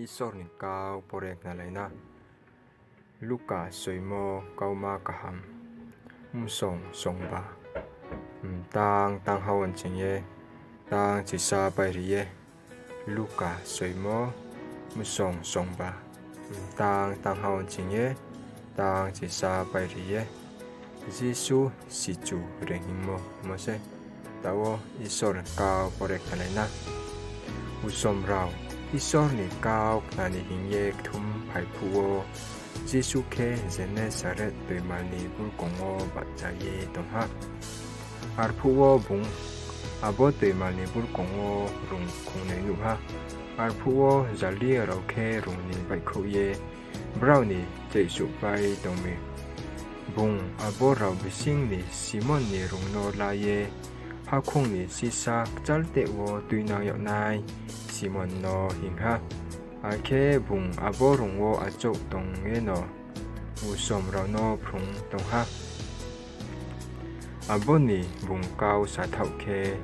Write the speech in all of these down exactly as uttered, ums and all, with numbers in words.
Isor ni kau pore khnalai na. Luka soimo kauma kaham. Msong songba. Mtang tangha wo nching ye, tang chisa pairi ye. Luka soimo, msong songba. Mtang tangha wo nching ye, tang chisa pairi ye. Jisu sichu reing hingmo mo se. Taoh wo Isor ni kau pore khnalai na. Usom rao, Isor ni kau khna ni hing ye kthum phai phuh wo, Jisu khe Genesaret toimall ni burkong wo bahcha ye tong ha. Arphuh wo bung abo toimall ni burkong wo rung khongnoi nuh ha. Arphuh wo jalia rao khe rung ni baihkhouh ye brao ni cheihsuhpai tong mi. Bung abo rao bsing ni Simon ni rung no la ye hakhoung ni sisa kchalteh wo tuinang yag nai Simon no hing ha. Akhe bung abo rung wo achouh tong yeno usom rao no phrung tong ha. Abo ni bung kau sathaoh khe,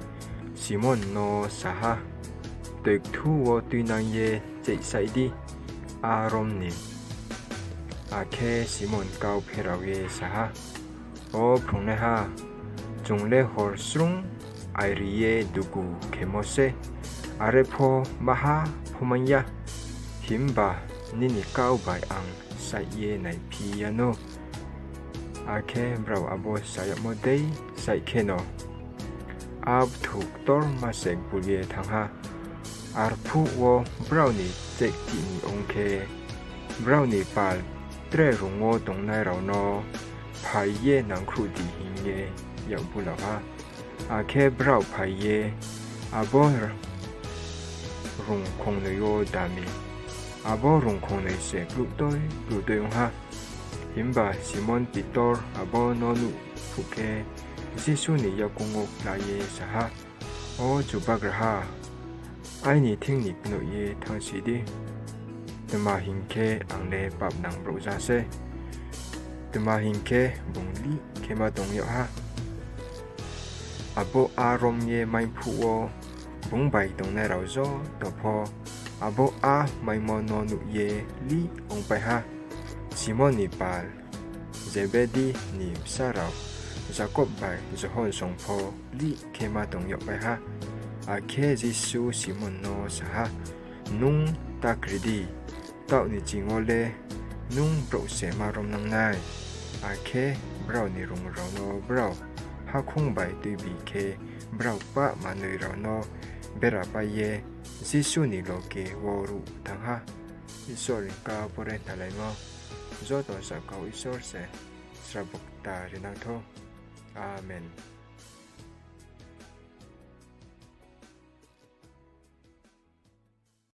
Simon no sa ha, Toikthu wo tuinang ye cheihsaih di, a rom ni. Akhe Simon kau pherao ye sa ha, O phrungnaiha, chung le hor srung airi ye dugu khemo se, are pho maha pho maing ya. Himba nini kau bai ang saih ye naiphi yanou. Akhe brao abo sa yagmo dei saih kheno, a bthwu ktorma se gbul ye thanng ha. Arphuh wo brao ni cheihti ni ong khe, brao ni pal tre rung wo tongnai rao no phai ye nangkhruh di hing ye yak bulao ha. Akhe brao phai ye abo rung khongnoi yo da mi. Abo rung khongnoi se kluhtoi kluhtoi ong ha. Himba Simon Pitor abo no nuh phuh khe, Jisu ni yakoung wo kla ye sa ha, O Chubagraha, aini thing ni knoih ye thanngsi di. Tma hing khe, ang le papnang brouh ja se. Tma hing khe, bung lih khe ma tong yag ha. Abo a rom ye mai phuh wo, bung bai tongnai rao joto pho abo a maimo no nuh ye lih ongpai ha. Simon ni pal Zebedi ni bsa rao Jakob bai Johon song pho lih khe ma tong yagpai ha. Akhe Jisu Simon no sa ha, Nung ta kri di, taoh ni ching yo le nung brouh se ma romnang nai. Akhe brao ni rung rao no brao hakhoung bai tuibi khe, brao pah manoi rao no berapai ye Jisu ni loge wo ruh thanng ha. Isor ni kau pore khnalaimo. Joto sakau Isor se srabo kta rinang thou. Amen.